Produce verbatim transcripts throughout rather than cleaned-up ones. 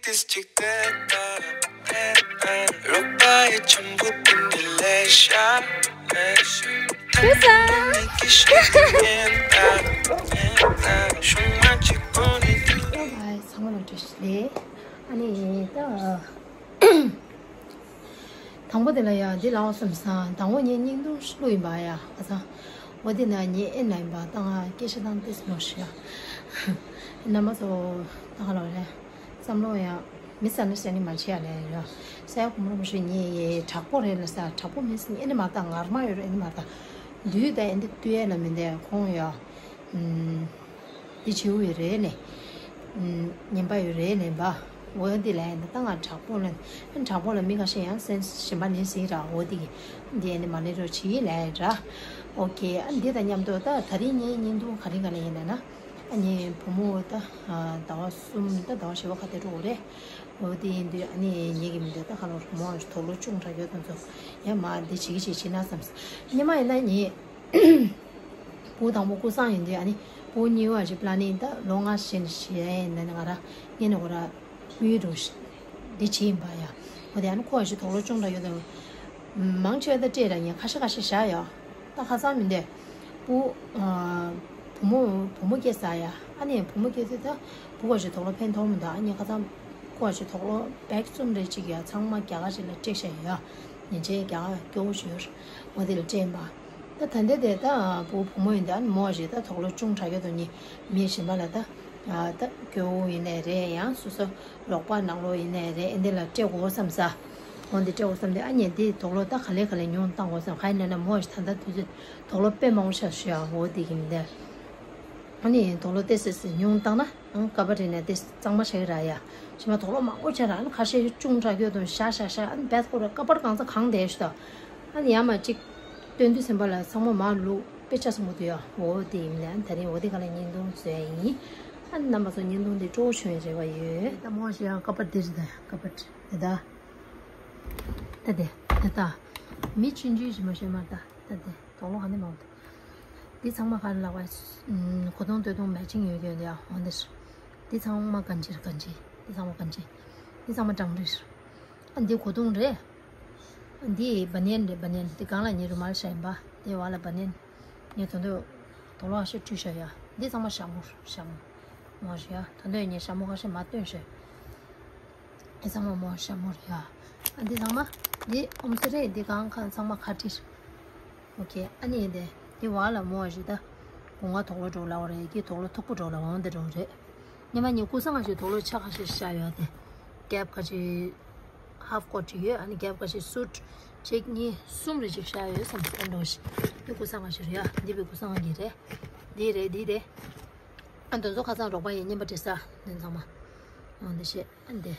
ཏིས་ཅིག་ཏེ་ཏ་ཏེ་ཨ། རོགས་པ་ཡི་ཆུན་པོ་ཏིན་ཏི་ལེ་ཤ་ལེ་ཤ། ཏུ་ས། ཏིས་ཀི་ཤ་ཏི་ཉན་ཏ་ཉན་ཏ་ཤུང་མ་ཅིག་པོ་ནི་ཏུ། ཚང་མ་ལ་བཀྲ་ཤིས་བདེ་ལེགས། ཨ་ནི་ད། དང་པོ་དེ་ལ་ཡ་འདི་ལའོ་བསམ་སང་དང་པོ་ངས་བརྙན་ཐུང་ཞིག་བླུགས་ཡིན་པ་ཡ། ཨ་ཚང་འོ་དེ་ན་ངས་ཨེ་ན་ཡིན་པ་ད་ང་སྐད་ཆ་བཏང་ཏེ་སི་ནོ་ཤི་ཡ། རྣམ་པ་ཚོ་ད་ག་ལོ་རེད། བསམ་བློ་ཡ་མི་ས་ནི་ས་ནི་མ་བྱེད་ཡ་ལས་ཡ། ས་ཡ་ཁོ་མོ་རོ་མོ་ཤི་ངས་ཡ་དྲག་པོ་རེད་ལ་ས་དྲག་པོ་མི་སི་ཨེ་ནི་མ་ད་ངར་མ་ཡོད་རེད་ཨེ་ནི་མ་ད། དུས་ད་ཨེ་འདི་ཏུ་ཡ་ལ་མི་འདས་ཁོང་ཡ། འདི་བྱེའུ་ཡོད་རེད་ནས། ཉན་པ་ཡོད་རེད་ནས་པ། འོ་འདི་ལ་ཡང་ད་ང་དྲག་པོ་ལ། དྲག་པོ་ལ་མི་ཁ་ཤས་ཡང་སེམས་གཞན་པ་ནས་ཟིན་ར་འོ་འདི་གི། འདི་ནི་མ་ལེ་རོ་ཆི་ལ་ར། ཨོ་ཀེ་ཨ་འདི་དང་མཉམ་དུ་ད་ད་རིང་ངའི་བརྙན་ཐུང་ག་རིང་ག་ལ་ཡིན་ན་ན། ཨ་ངའི་བུ་མོ་ད་ཟླ་བ་གསུམ་ད་ཟླ་བ་བཞི་པ་ཁ་དེ་འགྲོ་གི་རེད། འོ་དེ་ཡིན་དུས་ཨ་ནི་ངེད་ཀྱི་མི་འདོད་ད་ཁ་ལོ་རུ་མོ་དོགས་སློང་ཆུང་དྲགས་ཡོད་དོན་ཚོ་ཡང་མ་འདི་བྱེད་ཀྱི་བྱེད་བྱེད་ན་བསམ། སྙེ་མ་ཡིན་ན་ངེད། བུ་དང་པོ་ཀུ་སང་ཡིན་དུས་ཨ་ནི་བུ་གཉིས་པ་ཞིག་པ་ལ་ནི་ད་ལོ་ལྔ་བཞི་ནས་བཞི་ཡན་ནས་ང་ར་ངེད་ནས་ཁོ་ར་དབུས་རུ་འདི་བྱེད་ཡིན་པ་ཡ། འོ་དེ་ཨ་ནི་ཁོ་ཞིག་དོགས་སློང་ཆུང་དྲགས་ཡོད་དོན། མང་ཆེ་བ་ད་སྤྲད་ར་ངས་ཁ་ཤས་ཁ་ཤས་བཞག་ཡ། ད་ཁ་སང་མི་འདས། བུ། བུ་མོ་བུ་མོ་སྐྱེས་ས་ཡ། ཨ་ནི་བུ་མོ་སྐྱེས་ཚེ་ད་བུ་ག་ཞིག་དོགས་སློང་ཕན་ཐོགས་མི་འདུག་ཨ་ནི་ཁ་སང་བུ་ག་ཞིག་དོགས་སློང་བེག་གསུམ་རེ་གཅིག་ཡ་ཚང་མ་རྒྱ་གར་ཞིག་ལ་སྤྲད་བཞག་ཡོད་ཡ། ཉིན་བྱེད་རྒྱ་གར་སྐྱོ་བོ་ཞིག་ཡོད་རེད། འོ་དེ་ལ་སྤྲད་ཡིན་པ། ད་ད་འདི་དེ་ད་བུ་བུ་མོ་ཡིན་ད་ཨ་ནི་མོ་ག་ཞིག་ད་དོགས་སློང་ཆུང་དྲགས་ཡོད་དོ་ནི་མི་གཞན་པ་ལ་ད། ད་སྐྱོ་བོ་ཡིན་ནའི་རེད་ཡང་སོ་སོ། རོགས་པ་ནང་ལོགས་ཡིན་ནའི་རེད་ཨེ་འདི་ལ་སྤྲད་དགོས་བསམ་ས། འོ་འདི་སྤྲད་དགོས་བསམ་སྟེ་ཨ་ནི་འདི་དོགས་སློང་ད་ག་ལེ་ག་ལེ་ཉུང་བཏང་དགོས་བསམ་ག་ཡིན་ན་ན་མོ་ད་ད་དུས་ཚོད་དོགས་སློང་དཔེ་མང་པོ་ཤར་ཤི་ཡ་འོ་འདི་གི་མི་འདི། ཨ་ནི་དོགས་སློང་ཏེ་སེ་སེ་ཉུང་བཏང་ན་ཨང་ཀ་པ་རེ་ནས་ཏེ་གཙང་མ་ཤ་གི་ར་ཡ། ཞི་མ་དོགས་སློང་མང་པོ་ཆ་ར་ཨ་ནི་ཁ་ཤས་ཆུང་དྲགས་ཡོད་དོ་ཤ་ཤ་ཤ་ཨ་ནི་བེད་ཁོ་ར་ཀ་པར་གང་ཚ་གང་བསྡད་ཤི་ད། ཨ་ནི་ཡ་མ་གཅིག་སྟོན་དུས་སེམས་པ་ལ་ཚང་མ་མ་ལུག་དཔེ་ཆ་སོང་གི་འདུག་ཡ། འོ་དེ་ཡིན་ལ་ད་རིང་འོ་དེ་ག་ལ་བརྙན་ཐུང་བཟོས་ཡ་ཡིན། ཨ་ནི་རྣམ་པ་ཚོ་བརྙན་ཐུང་དེ་སྤྲོ་བོ་བྱུང་བའི་རེ་བ་ཡོད། ད་མོ་ཞིག་ཡང་ཀ་པར་དེ་རེད་ད་ཀ་པར་དེ་ད། ད་དེ་ད་ད། མི་ཆུང་ཆུང་ཞིག་མ་ཤེས་མ་ད་ད་དེ་དོགས་སློང་ག་ནས་མ་འོང་ད། འདི་ཚང་མ་ག་ལ་བ། གོ་དོང་སྟོད་དོང་མེ་ཆིང་ཡོད་ཡོད་ཡ་འོ་འདི། འདི་ཚང་མ་གན་ཆི་རེད་གན་ཆི། འདི་ཚང་མ་གན་ཆི། འདི་ཚང་མ་གྲང་རེད། ཨ་འདི་གོ་དུང་རེད། ཨ་འདི་བ་ནན་རེད་བ་ནན། འདི་སྒང་ལ་ངའི་རུ་མལ་ཤ་ཡིན་པ། འདི་བ་ལ་བ་ནན། ངས་དོ་འདོད་དོ་ལོ་ཨ་ཤ་བཀྲུས་ཤ་ཡ། འདི་ཚང་མ་ཞྭ་མོ་ཞྭ་མོ། མོ་ཞྭ་ཡ་དོ་འདོད་ངས་ཞྭ་མོ་ཁ་ཤས་མ་སྟོན་ཤ། འདི་ཚང་མ་མོ་ཞྭ་མོ་རེད་ཡ། ཨ་འདི་ཚང་མ་འདི་ཨོམ་སི་རེད། འདི་སྒང་ཁ་ཚང་མ་ཁ་ཁྲི། ཨོ་ཁེ། ཨ་ནི་དེ་དེ་བ་ལ་མོ་བ་ཞིག་ད་སྒོ་ང་དོག་ལོ་འགྲོ་ལ་བ་རེད་ཀི་དོག་ལོ་མཐུག་པོ་འགྲོ་ལ་འོང་དེ་འགྲོ་རེད། ཉི་མ་ཉི་ཀུ་སང་ང་ཞིག་དོག་ལོ་ཆ་ཁ་ཤས་ཤ་ཡོད་དེ། རྒྱབ་ཁ་ཅིག་ཧབ་ཀོ་ཊི་ཡོད། ཨ་ནི་རྒྱབ་ཁ་ཅིག་སུ་ཊི་གཅིག་གཉིས་གསུམ་རེ་ཅིག་ཤ་ཡོད་བསམ་སེ་འགྲོ་ཞིག་འདི་ཀུ་སང་ང་ཞིག་རེད་ཡ། འདི་བི་ཀུ་སང་ང་གི་རེད། འདི་རེད་འདི་རེད། ཨ་འདི་ཚོ་ཁ་སང་རོགས་པ་ཡིན་སྙན་པ་འདྲི་ས་འདི་ཚང་མ། འོ་འདི་བཤད་ཨ་འདི།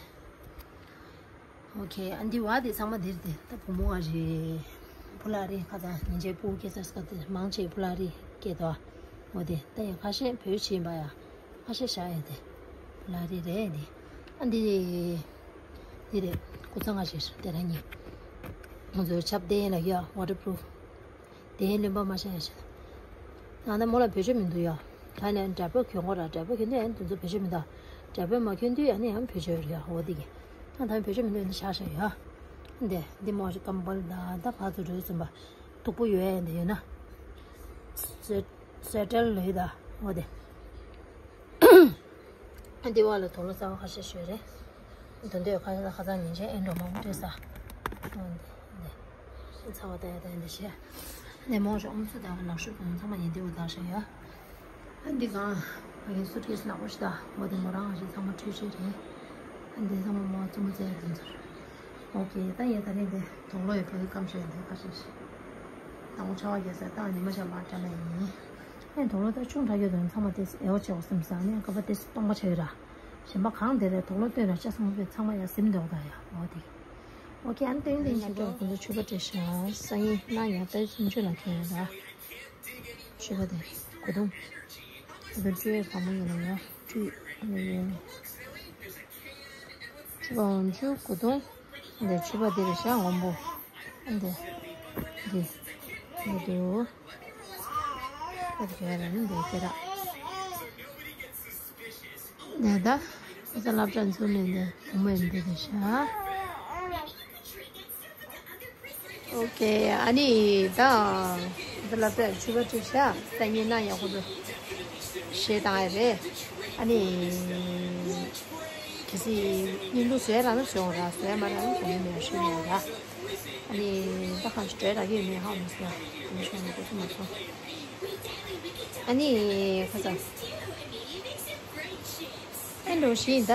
ཨོ་ཁེ། ཨ་འདི་བ་དེ་ཚང་མ་འདིར་དེ་ད་བུ་མོ་ཨ་རི། བུ་ལ་རི་ཁ་ཚ་ཉིན་བྱེད་སྤུ་གུ་སྐྱེས་ཚར་སྐབས་དེ་མང་ཆེ་བུ་ལ་རི་སྐྱེས་དོ། འོ་དེ་ད་ཡང་ཁ་ཤས་བོད་ཆེན་པ་ཡ། ཁ་ཤས་བྱ་ཡ་དེ། བུ་ལ་རི་རེད་དེ། ཨ་འདི། འདི་རེད་ཀུ་ཚ་ང་ཞེས་དེ་ར་ཉིན། ང་ཚོའི་ཆབ་ལྡན་ལ་ཡ་ཝ་ཊར་པུ་རུ་ཕུ། དེའི་བློན་པོ་མ་ཤེས་ཡ་ཤེས། ང་ནི་མོ་ལ་བེད་སྤྱོད་མི་འདུག་ཡ། ད་ནས་འདྲ་པོ་གྱོན་གོ་ར་འདྲ་པོ་གྱོན་དུས་ཡང་དེ་ཚོ་བེད་སྤྱོད་མི་འདུག་འདྲ་པོ་མ་གྱོན་དུས་ཡང་ནི་ཡང་བེད་སྤྱོད་རེད་ཡ་འོ་དེ་གི། ད་ད་བེད་སྤྱོད་མི་འདུག་ནི་ཤ་ཤ་ཡ། འདི་འདི་མོ་ཞིག་ཀམ་བལ་ད་ད་ཕ་ཚོ་རོལ་ཙམ་པ། སྡུག་པོ་ཡོད་ཡ་འདི་ཡོད་ན། སེ་སེ་ཊལ་ལོས་ད་འོ་དེ། ཨ་འདི་བ་ལ་དོ་ལོ་རྩ་བ་ཁ་ཤས་ཤོད་རེད། དོ་འདོད་ཁ་ཤས་ཁ་ཚ་ཉིན་ཆེན་ཨེ་འགྲོ་མང་པོ་སྤྲད་ས། ཨ་འདི་འདི། ཚ་བ་ལྟ་ཡ་ལྟ་ཡ་འདི་བྱས། ནས་མོ་ཞོག་ཨམ་སྲུ་དང་ནག་ཤུ་དང་ཚང་མ་ཡིན་འདི་བ་དག་ཤ་ཡ། ཨ་འདི་གང་། ཨ་གི་སུ་ཊི་ཀེ་སི་ནག་པོ་ཞིག་ད། འོ་དེ་མོ་རང་ཨ་ཞིག་ཚང་མ་འཕྲུལ་ཆས་རེད། ཨ་འདི་ཚང་མ་མོ་བཙུན་མོ་བཙལ་ཡ་དེ་ཚོ་རེད། ཨོ་ཁེ། ད་ཡ་ད་རིང་དེ་དོག་ལོ་ཡི་ཕ་གི་སྐམ་ཤོས་འདི་ཁ་ཤས་ཤིག་དང་པོ་ཆར་པ་རྒྱག་ས་ད་ཉི་མ་ཤར་མར་བཀྲ་ན་ཡིན། ཨེ་དོག་ལོ་ད་ཆུང་དྲགས་ཡོད་དོན་ཚང་མ་དེ་ཨེ་བ་ཆེ་བ་སེམས་ས་ནས་ཀ་པ་དེ་སྟོང་པ་ཆགས་ཡོད་ར། གཞན་པ་གང་དེ་རེད་དོག་ལོ་སྟོན་ར་ཆ་སོང་པས་ཚང་མ་ཡ་ཟིམ་འདོག་ད་ཡ་འོ་དེ། ཨོ་ཁེ། ཨན་ཏེང་ཏེང་ཞིག་འགྲོ་ཁོང་ཚོ་མཆོད་པ་སྤྲད་ཤག་སང་ཉིན་གནངས་ཉ་ཟླ་བ་སུམ་ཅུ་ལ་ཐོན་ཡོད་ར། མཆོད་པ་དེ་གོས་ཐུང་། ཨ་ད་སྤྲོད་ཡས་བཟང་མོ་ཡོད་ན་ཡ་སྤྲོད་ཨ་ནི་ཡོད། མཆོད་པ་འོང་ཆུ་གོས་ཐུང་། འདི་མཆོད་པ་འདི་རེད་ཤག་སྔོན་པོ། འདི། འདི། འདི་འདུག་ཨ་འདི་ར་ནི་འདི་སྐེ་རགས། འདི་ད། ཁོ་ཚོ་སློབ་གྲྭ་འཛུལ་ནས་ནས་བུ་མོ་ཡིན་འདི་དེ་ཤ། ཨོ་ཀེ། ཨ་ནི་ད་ཁོ་ཚོ་སློབ་གྲྭ་ཕྱུ་པ་ཕྱུ་ཤ། སང་ཉིན་གནངས་ཡག་པོ་ཚོ་གཞས་བཏང་ཡ་རེད། ཨ་ནི་གལ་སྲིད་ཉིན་ལུགས་བཟོས་རག་ན་བཟོས་འོང་ར། བཟོས་མ་རག་ན་བཟོས་མི་མེད་ཤུལ་ཡོང་ར། ཨ་ནི་ད་གང་ཞིག་བྲོས་རག་གི་ཡོད་མེད་ཧ་མ་སོང་། ཨ་ནི་ཤོང་ནས་གོ་ཚོད་མ་སོང་། ཨ་ནི་ཁོ་ཚོ། ཨེ་འགྲོ་ཞིག་ད།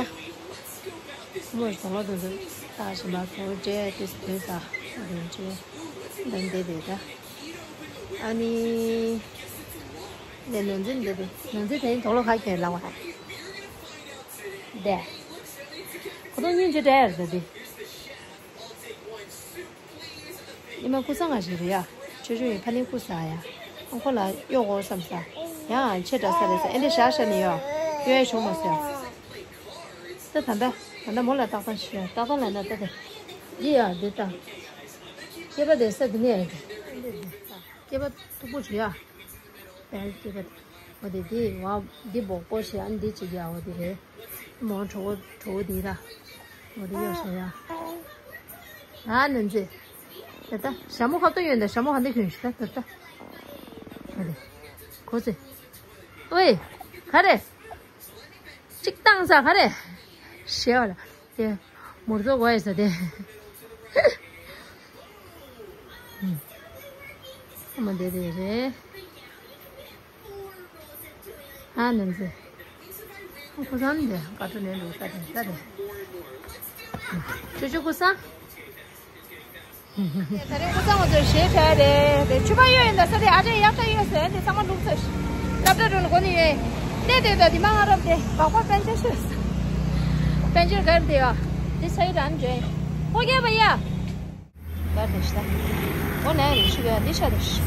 ཁོ་མོར་དོང་ལོ་དུ་དུ་ལྟ་བཞིན་པ་ཁོ་བྲེལ་ཏེ་དོན་ཟ་རེད་ཅེས་ལན་འདེབས་དེ་ད། ཨ་ནི། ལན་ནོར་འཛིན་འདེབས་དེ་ནོར་འཛིན་དེ་ཡིན་དོང་ལོ་ཁ་ཁྱེར་ལངས་བ། དེ། ཁོ་ཚོ་སྙིང་རྗེ་དྲག་རེད་ད་དེ། ཉི་མ་ཀུ་སང་ང་ཞིག་རེད་ཡ། ཆོས་ཆོས་ཡིན་ཕ་ནི་ཀུ་ས་ཡ། ཨང་ཁོ་ལ་གཡོག་འོ་བསམ་ས། ཡང་ཆེ་དྲག་ས་རེད་ས། ཨེ་འདྲ་ཤ་ཤ་ནི་ཡོ། གཡོ་ཡ་བྱུང་མ་སོང་ཡ། ས་ད་ལྟ་ད་ལྟ་མོ་ལ་ཏག་ཏག་ཤི་ཡ། ཏག་ཏག་ལ་ན་ཏག་ཏག་འདི་ཡ་འདི་ཏག་སྐེད་པ་དེ་ས་འདི་ནས་ཡ། སྐེད་པ་མཐུག་པོ་བྱུང་ཡ། པའི་སྐེད་པ་དེ། འོ་དེ་དེ་བ་འདི་སྦོག་པོ་ཞེ་ཨ་འདི་བྱེད་ཀྱི་ཡ། འོ་དེ་རེད། མོ་གྲོ་བོ་གྲོ་བོ་དེ་ར། འོ་དེ་ཡོད་ཤོ་ཡ། ཨ་ནན་ཙེ། ད་ལྟ་ཞྭ་མོ་ཁ་ཏོ་ཡོད་འདི་ཞྭ་མོ་ག་འདི་གྱོན་ཤི་ད་ད་ལྟ། འོ་དེ། གོ་ཙེ། ཨོའི། ག་རེ། གཅིག་བཏང་ས་ག་རེ། ཞེ་བ་ལ། དེ། མུར་ཚོ་གོ་ཡ་ས་དེ། ཨ་མ་དེ་དེ་རེད། ཨ་ནན་ཙེ། ཁོ་སང་དེ་ཀ་ཏོ་ནས་འགྲོ་ས་དེ་ས་དེ། ཆུ་ཆུ་ཁོ་སང་། ད་རེས་ཀུ་ཚང་ང་ཚོ་གཞས་བྱས་རེད་དེ་ཆུ་པ་གཡོ་ཡིན་ད་ས་དེ་ཨ་ཅེ་ཡག་ས་གཡོ་ཟེར་དེ་ཚང་མ་ལུག་ཚོ་ཤི་སློབ་གྲྭ་འགྲོ་ནས་གོ་ནི་ཡོད་གནས་དེ་ད་དེ་མ་ང་རབ་དེ་བག་པ་པན་ཆེ་ཤོས་པན་ཆེ་གར་དེ་ཡོད་དེ་ས་ཡི་རང་འཇོན་ཧོ་རྒྱལ་བ་ཡ་གར་དེ་ཤི་ད་འོ་ནས་རེ་ཤི་ག་དེ་ཤ་དེ་ཤི།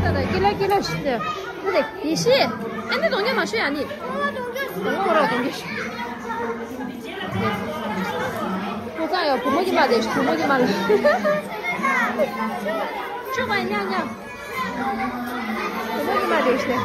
ད་ད་ཀི་ལ་ཀི་ལ་ཤི་ད། ད་ད་ཡེ་ཤེས། ཨ་ནི་གདོང་རྒྱ་མ་ཤོད་ཨ་ནི། གདོང་ར་གདོང་རྒྱ་ཤོད། ཁོ་ཚང་ཡང་བུ་མོ་གི་མ་རེད་བུ་མོ་གི་མ་ལ། ཆོག་པ་ཉག་ཉག་བུ་མོ་གི་མ་རེད་ཤི།